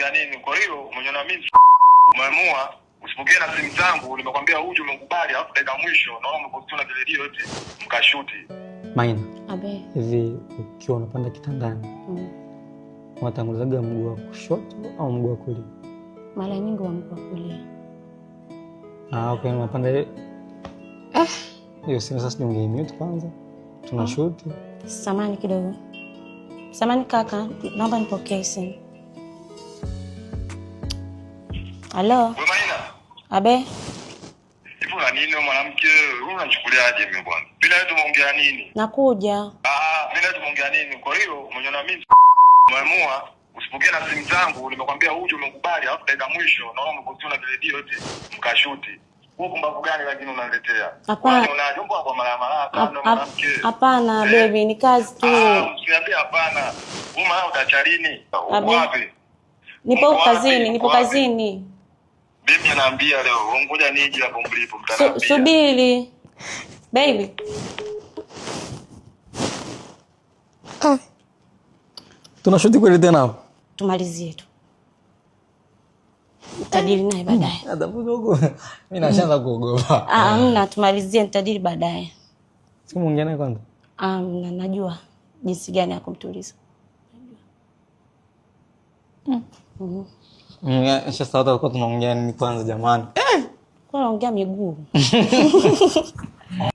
Tumeongea nini? Kwa hiyo umeniona mimi umeamua usipokee na simu zangu, nimekwambia uje, umekubali, alafu dakika mwisho naona umepostiwa na video yote mkashuti. Maina, Abe. Hivi ukiwa unapanda kitandani unatangulizaga mguu wa kushoto au mguu wa kulia? Mara nyingi wa mguu wa kulia. Ah, okay, unapanda hiyo simu sasa, ungeimute kwanza. Tuna shoot. Samani kidogo. Samani kaka, naomba nipokee simu. Halo. Wewe Maina, Abe. hivi una nini wewe mwanamke? Wewe unachukuliaje mimi bwana? Mimi na wewe tumeongea nini? Nakuja. Ah, mimi na wewe tumeongea nini? Kwa hiyo umeniona mimi umeamua usipokee na simu zangu, nimekwambia uje, umekubali, alafu dakika mwisho naona umepostiwa na video yote mkashuti. Wewe kumbavu gani lakini unaniletea? Hapana. Unaonaje? Mbona kwa mara mara kama mwanamke? Hapana baby, ni kazi tu. Ah, usiniambie hapana. Wewe maana utachalini? Uko Abe. wapi? Nipo Uko wapi? kazini, nipo Uko wapi? kazini. Mimi naambia leo, ngoja nije hapo mlipo mtaniambia. Subiri. Baby. Tuna shoot kweli tena hapo? Tumalizie tu. Nitadili naye baadaye. Adabu dogo. Mimi nashaanza kuogopa. Ah, hamna, tumalizie, nitadili baadaye. Simu ongea naye kwanza. Ah, na najua jinsi gani ya kumtuliza. Sasa watu walikuwa tunaongea nini kwanza jamani? Kwa naongea miguu.